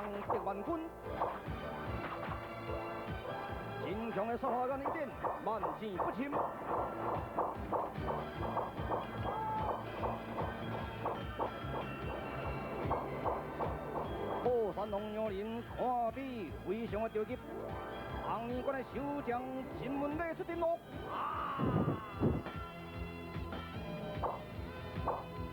敌万军。真强的杀花眼一点，万箭不侵。破山龙杨林看比非常的着急，红衣关的守将陈文礼出阵咯。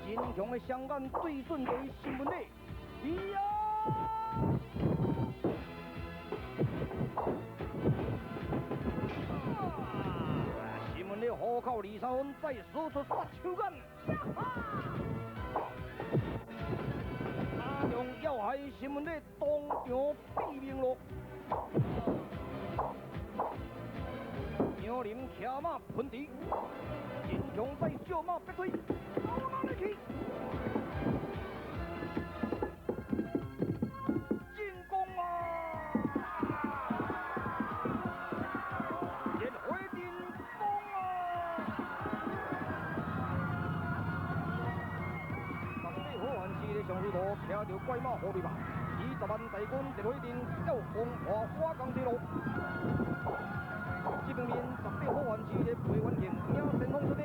真强的双眼对准着伊陈文礼，咿呀！陈文礼虎口二三分，再输出杀手锏。打中要害，陈文礼当场毙命咯。杨林骑马喷地，真强再借马逼退，走哪里去？进攻啊！烈火阵攻啊！十八好汉时的上司徒骑着怪马虎雷霸，以10万大军烈火阵要攻破瓦岗铁路。这方面十八好汉时的裴元庆领先锋出击。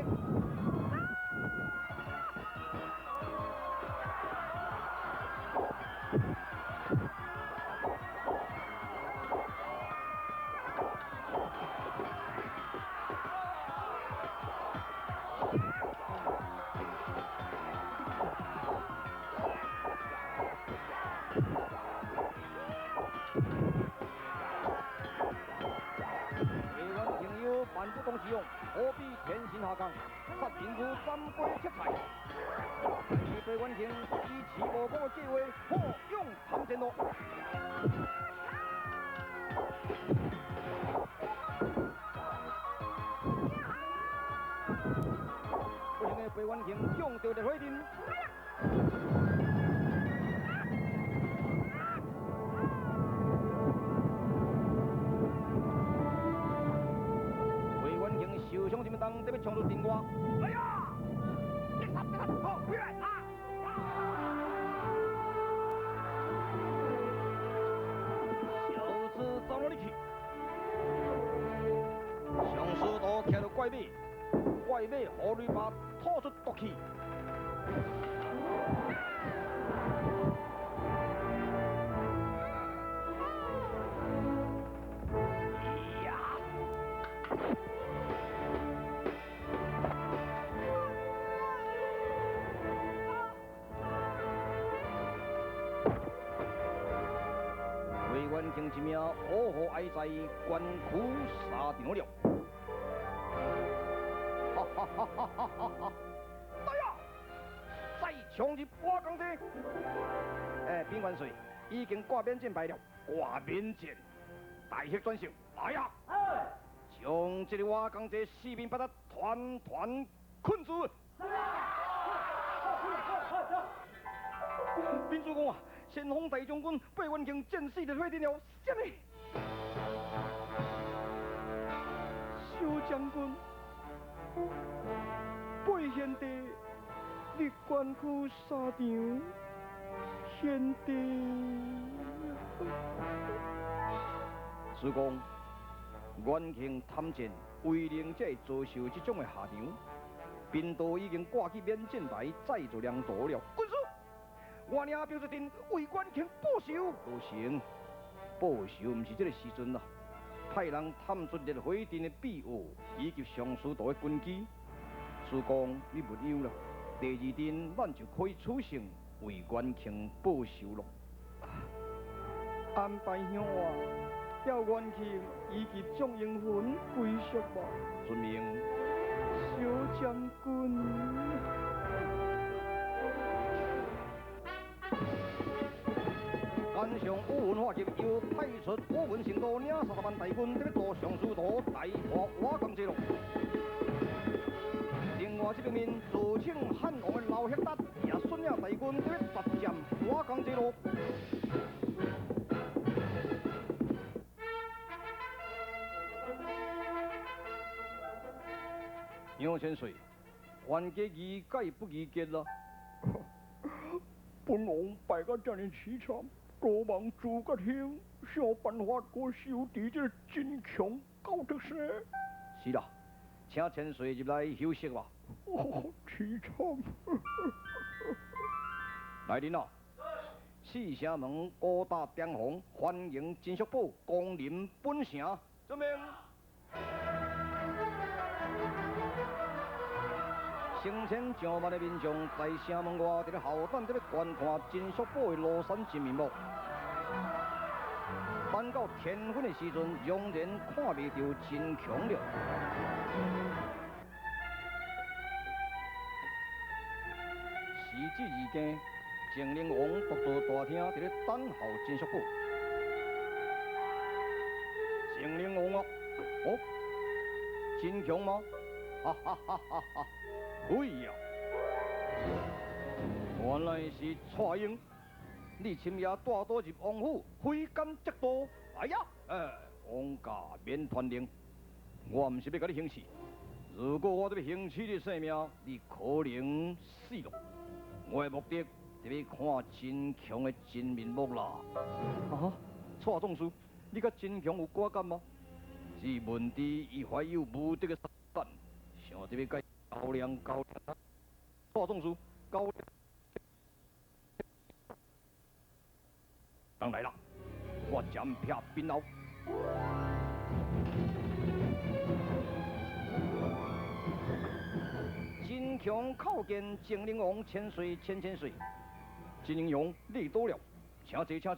不动使用，何必天心下降，杀人如斩龟切菜。但是裴元庆以齐无功的计划，破勇探前路。不幸的裴元庆中到烈火阵。受伤这么重，得欲冲出阵外。来呀！别杀，别杀，好，回来啊！小子走哪里去？上司徒骑着怪马，怪马虎雷霸吐出毒气。一命呜呼哀哉，关区沙场了。哈哈哈哈哈哈！来呀，再冲入瓦岗地！哎，禀元帅，已经挂免战牌了，挂免战，大获全胜。来呀，将这个瓦岗地四面八方团团困住。禀主公啊！先锋大将军裴元庆战死在火阵了，啥物？小将军，裴贤弟，你关区沙场，贤弟。主公，元庆参战，为能才会遭受这种的下场，贫道已经挂起免战牌，再做良图了。军师。我领兵出阵为元庆报仇，不成，报仇毋是这个时阵啦。派人探出烈火阵的秘奥，以及上司徒的军机。师公，你勿忧啦。第二阵，咱就可以取胜，为元庆报仇咯。安排乡话，调元庆以及众英魂归宿吧。遵命。小将军。关上乌云化入，又派出乌云成都领30万大军，得欲渡上司徒大破瓦岗之路。另外这边面，自称汉王的刘赫达也率领大军，得欲夺占瓦岗之路。杨千岁，冤家宜解不宜结啦。本王败甲遮尔凄惨。多望诸葛兄想办法阁收治这个真强高德生。是啦，请千岁入来休息吧。哦，凄惨。来人啊！四城门五大点红，欢迎金叔宝光临本城。遵命。成千上万的民众在城门外伫咧候等，伫咧观看金叔宝的庐山真面目。等到天昏的时阵，仍然看袂著真强了。时至二更，郑灵王独坐大厅，伫咧等候金叔宝。郑灵王啊，哦，真强吗？哈哈哈哈哈！哎呀，原来是蔡英，你深夜带刀入王府，非奸即盗。哎呀，王家免传令，我毋是欲共你行刺。如果我欲行刺你性命，你可能死咯。我的目的，是欲看真强的真面目啦。啊，蔡总司，你佮真强有瓜葛吗？只闻知伊怀有无敌的杀胆，想著欲佮较量较量。蔡总司，较量，人来啦，我斩劈边后。真强叩见郑灵王千岁千千岁，真英雄你到了，请坐请坐，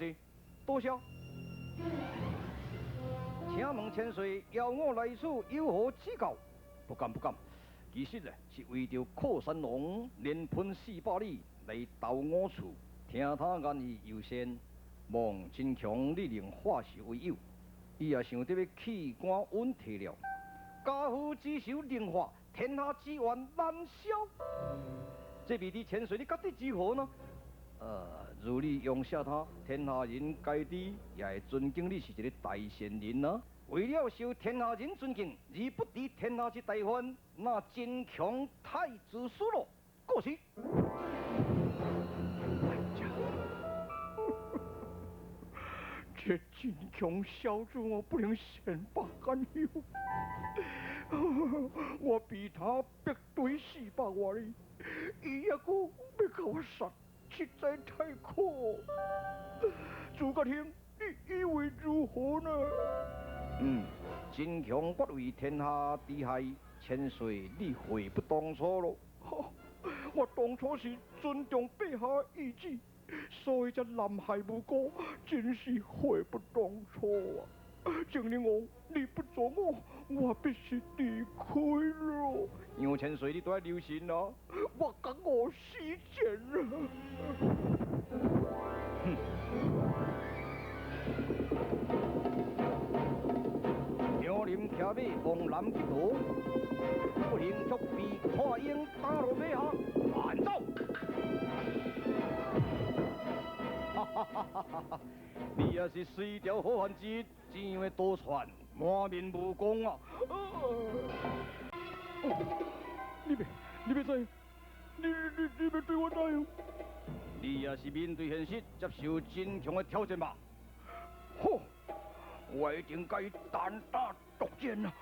多谢。请问千岁邀我来此有何指教？不敢不敢，其实呢是为著靠山龙连喷400里来投我处，听他言语犹鲜，望真强你能化仇为友。伊也想著欲弃官隐退了，家父之仇能化，天下之怨难消。这未知千岁你觉得如何呢？如你容赦他，天下人皆知，也会尊敬你是一个大善人啊。为了受天下人尊敬，而不知天下之大患，那真强太自私了。过去。这真强小子，我不能善罢甘休。我比他逼对400外里，伊犹阁欲共我杀，实在太可恶。诸葛兄，你以为如何呢？真强不为天下之害，千岁你悔不当初咯。我当初是尊重陛下意志，所以才滥害无辜，真是悔不当初啊！郑灵王，你不阻我，我必须离开了。杨千岁，你都爱留神啊！我讲我死前了。哼！杨林骑马往南去逃，不幸却被蔡英打落马下，慢走！哈哈哈哈哈！你也是随条好汉子，怎样的多舛，满面无光啊！你别怎样？你别对我怎样？你也是面对现实，接受真强的挑战吧。好，我一定共伊单打独战啊！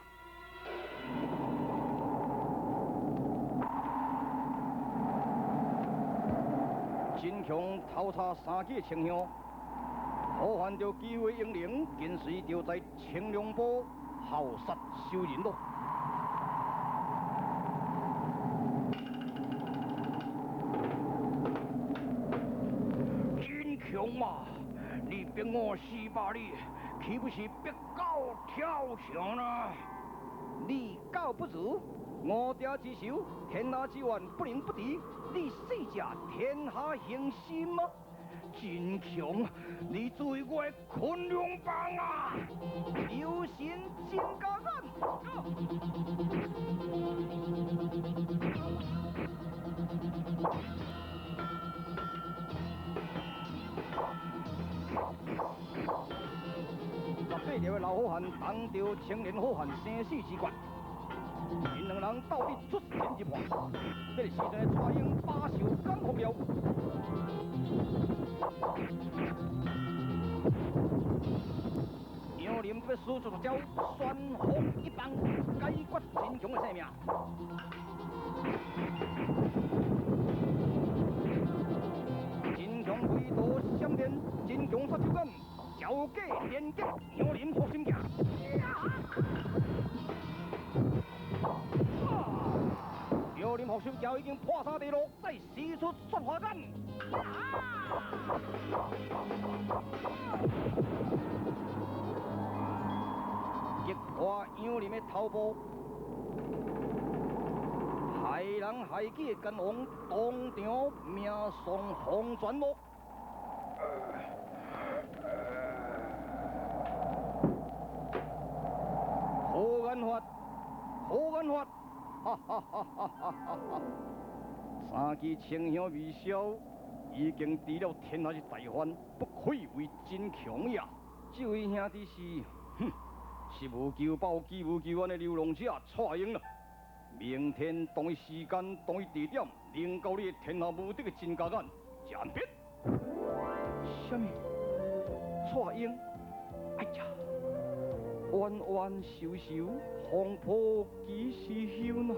真强头插三支清香，呼唤著机会英灵，跟随著在青龙坡号杀仇人咯。真强嘛！你逼我400里，岂不是逼狗跳墙呢？你狗不如，五条之仇，天下之怨不能不敌。你死者天下雄心吗？真强，你作为我的昆仑帮啊！有神真加眼。18条的老好汉当著青年好汉生死之决，𪜶两人斗得出神入化。这个时阵的蔡英把受感服了。楊林欲使出絕招，旋風一棒，解決秦強的性命。秦強飛刀閃電，秦強殺手鐧，招架連擊楊林復心鏡。楊林復心鏡已經破三地落，再使出雪花鐧。擊破楊林的頭部，害人害己的奸王當場命喪黃泉路。好眼法，好眼法，哈哈哈哈哈哈！三支清香未消，已經治了天下之大患，不愧為真強呀！這位兄弟是，哼！是無求報，既無求安的流浪者蔡英啦。明天同一時間，同一地點，能夠你天下無敵的真假眼，暫別。啥物？蔡英？哎呀，冤冤仇仇，風波幾時休呢？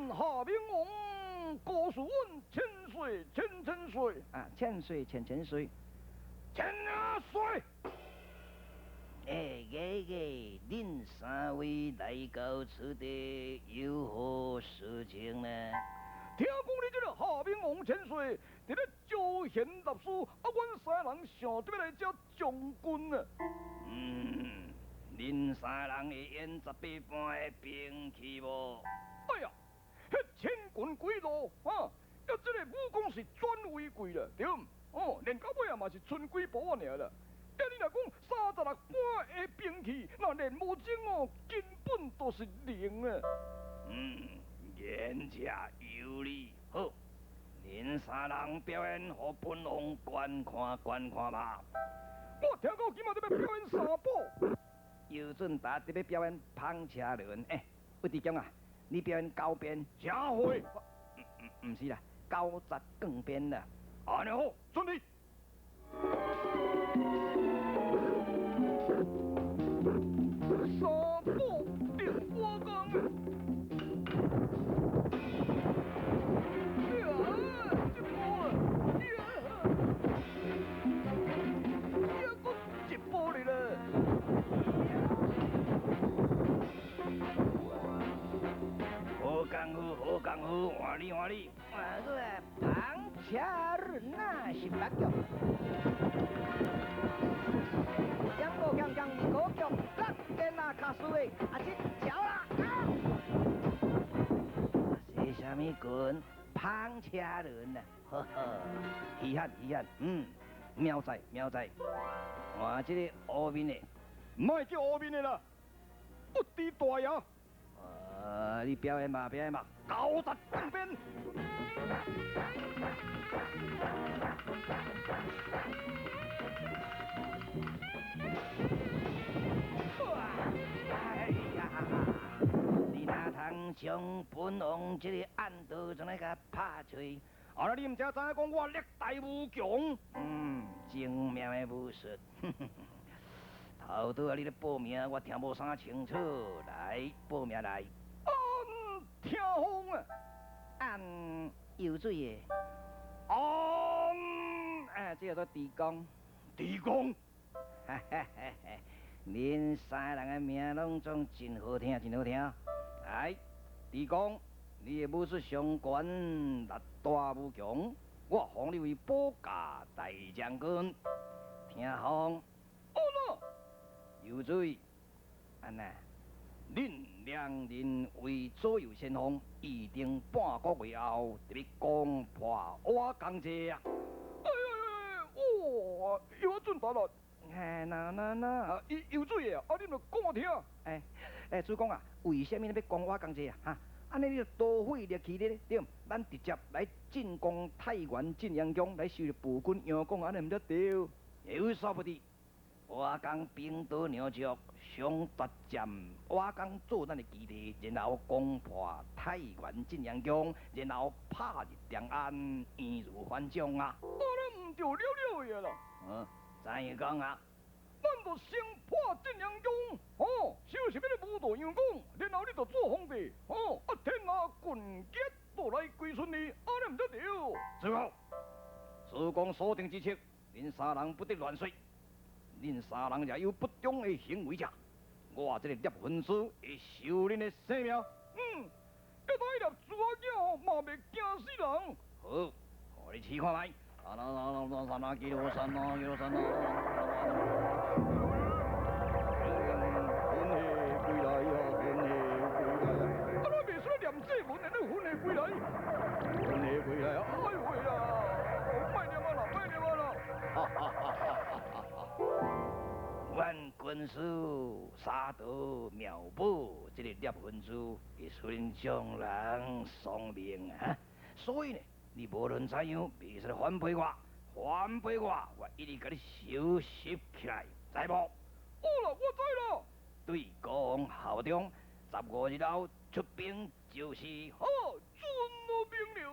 下明王告诉阮千岁千千岁啊，千岁千千岁，千啊岁！哎，爷爷，恁三位来到此地有何事情呢？听讲你這个下明王千歲，佇咧招賢納士，啊，阮三人想著欲來這將軍啊。嗯，恁三人會演18般的兵器無？哎呀！彼千軍幾路，哈！啊，這个武功是轉為貴啦，對毋？哦，練到尾啊嘛是賰幾步爾啦。啊，你若講36般的兵器，若練無精哦，根本都是零啊。嗯，言者有理。好，恁三人表演，予本王觀看觀看吧。我聽講今仔日欲表演三寶，姚準達佇欲表演舫車輪。欸，屈志強啊！你表演九鞭，啥貨？毋是啦，90鋼鞭啦。按呢好，準備。三寶定我工。呀，一步啊，呀，呀，閣一步哩啦。好功夫，好功夫，換你換你。換我舫車輪啊，18腳。兩個強強，二個強，六根啊，卡輸的，啊，這橋啦。啊！這啥物棍？舫車輪啊，呵呵，稀罕稀罕，嗯，妙在妙在。換這個烏面的，莫叫烏面的啦，不知大爺。你表演嘛，表演嘛，90鋼鞭。哎呀，你哪通將本王這个暗道怎來共拍碎？啊！你毋知影講我力大無窮？嗯，精妙的武術。頭拄仔你咧報名，我聽無啥清楚。來，報名來。按聽風啊，按游水的。按，啊，這叫做地公。地公。哈哈哈哈！恁三个人的名攏總真好聽，真好聽。來，地公，你的武術上懸，力大無窮，我封你為保駕大將軍。聽風。按哪？游水，按哪？恁兩人為左右先鋒，預定半個月後，特別攻破瓦崗寨啊！哎哎哎！哇，有準達啦！哎，那那那，啊，游水的啊，啊，你著講我聽。哎哎，主公啊，為啥物你欲攻瓦崗寨啊？哈，按呢你就多費力氣咧，對毋？咱直接來進攻太原晉陽宮，來收拾暴君楊廣，按呢毋才對？有所不知，倚江兵多粮足，想夺占倚江做咱的基地，然後攻破太原鎮陽宮，然後拍入長安，易如反掌啊！按呢毋著了了的啦。嗯，怎樣講啊？咱就先破鎮陽宮，哦，收拾彼个武道楊公，然後你就做皇帝，哦，啊天下郡傑都來歸順你，按呢毋才對。子公，子公所定之策，恁三人不得亂說。恁三人若有不忠的行為者，我這個聶雲珠會收恁的性命。嗯，要當彼粒豬仔囝吼，嘛袂驚死人。好，予你試看覓。啊啦啦啦啦，三啊幾羅三啊幾羅三啊。魂的歸來啊，魂的歸來啊！啊，咱袂使念這文的，你魂的歸來，魂的歸來啊！哎呦喂啊！莫念啊啦，莫念啊啦！哈哈哈哈哈！阮軍師沙陀妙寶這个聶雲珠會使恁眾人喪命啊！所以呢，你無論怎樣，袂使反背我，反背我，我一定共你收拾起來，知無？好啦，我知啦。對公效忠，15日後出兵就是。好，遵我命令。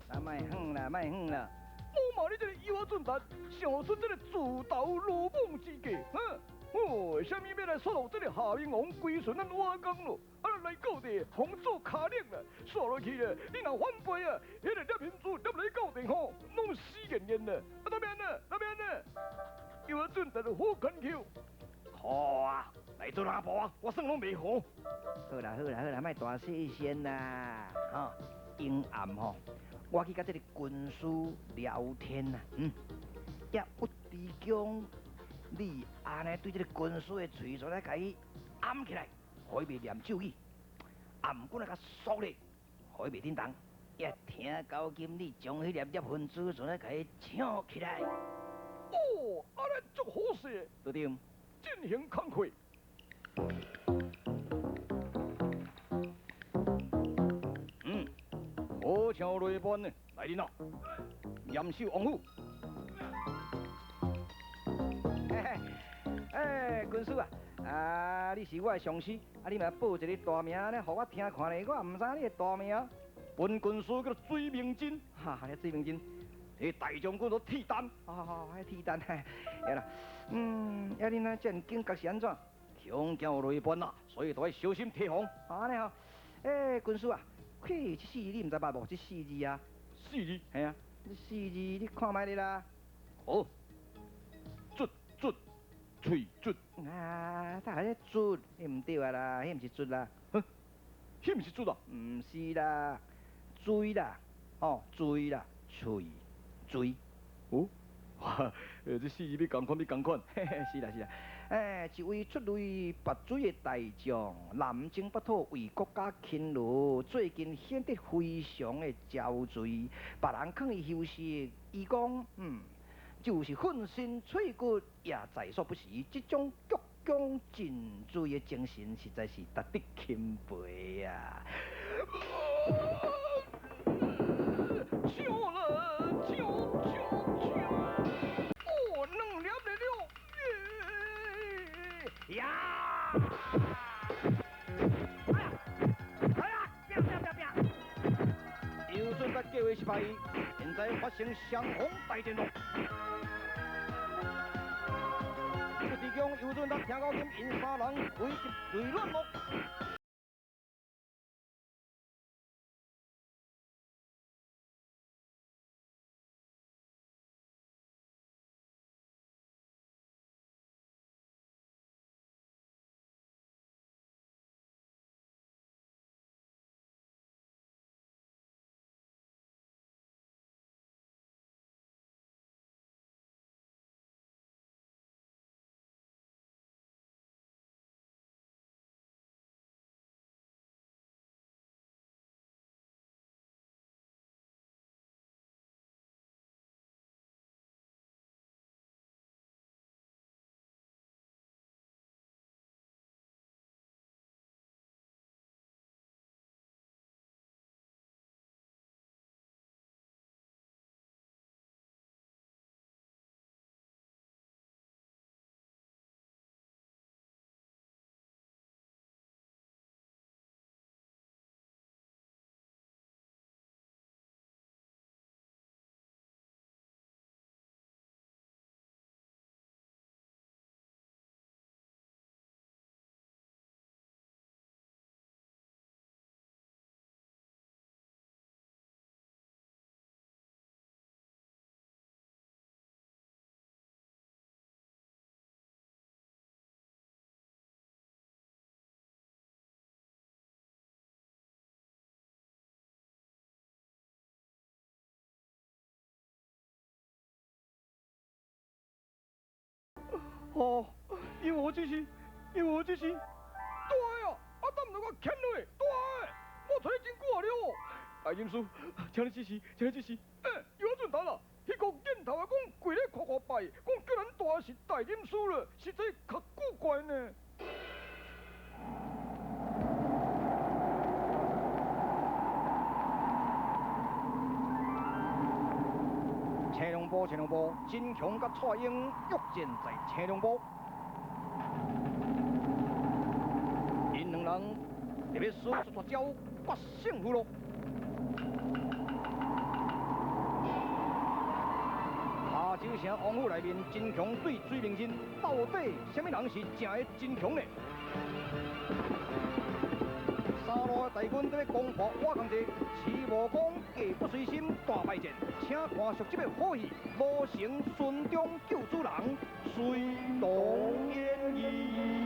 啊，莫远啦，莫远啦！我罵你這个幼仔準達，想出這个自投羅網之計，哈！哦，啥物欲來說服這个夏明王歸順咱倚江咯？啊，來到地，予做跤力啦，煞落去咧，你若反背啊，彼个聶雲珠聶來到地吼，攏死嚴嚴啦！啊，那邊呢？那邊呢？幼仔準達就好牽強。好啊，來做哪步啊？我算攏袂好。好啦好啦好啦，莫大細聲啦，吼！陰暗吼，我去佮這个軍師聊天啊，嗯，也不知講你按呢對這个軍師的喙唇來共伊掩起來，予伊袂念咒語，啊，毋過來共鎖咧，予伊袂振動，也聽到今你將彼粒聶雲珠全來共伊搶起來。哦，按呢足好勢，對對？進行工課。嗯，好像雷般呢，來人啊，嚴守王府。哎，軍師啊，啊，你是我的上司，啊，你嘛報一个大名呢，予我聽看咧，我毋知你的大名。本軍師叫水明真。哈，哈，水明真。彼大將軍都鐵丹。哦，彼鐵丹，嘿啦，嗯，啊，恁這爾警覺是按怎？恐驚雷般啊，所以都愛小心提防。按呢吼，欸，軍師啊，嘿，這四字你毋知捌無？這四字啊，四字，嘿啊，這四字你看覓咧啦？好，卒卒喙卒。啊，他彼卒，彼毋對啊啦，彼毋是卒啦。哼，彼毋是卒啊？毋是啦，水啦，哦，水啦，喙水。哦，哇，這四字欲仝款欲仝款。嘿嘿，是啦是啦。欸，一位出類拔萃的大將，南征北討為國家勤勞，最近顯得非常的憔悴。別人勸伊休息，伊講，嗯，就是粉身碎骨也在所不惜。這種鞠躬盡瘁的精神，實在是值得欽佩啊！搶啦，搶搶搶！哦，兩粒的了，耶！呀！哎呀！哎呀！拼拼拼拼！姚準達計劃失敗，現在發生雙方大戰咯。不知講姚準達聽到今𪜶三人危急雷亂幕。哦，因为我这是，因为我这是，对啊，啊，等唔到我牵落，对，我揣你真久啊了。大任师，请你指示，请你指示。欸，有准头啦，彼个镜头啊，讲跪咧磕磕拜，讲叫咱大是大任师了，实在较古怪呢。青龙埔，青龙埔，真强佮蔡英约战在青龙埔，𪜶两人特别使出绝招决胜负咯。下州城王府内面，真强对水明珍，到底啥物人是正的真强呢？三路的大军伫咧攻破瓦岗寨，徐无功计不随心大败战，请看续集的好戏《罗成孙中救主人》，随动演义。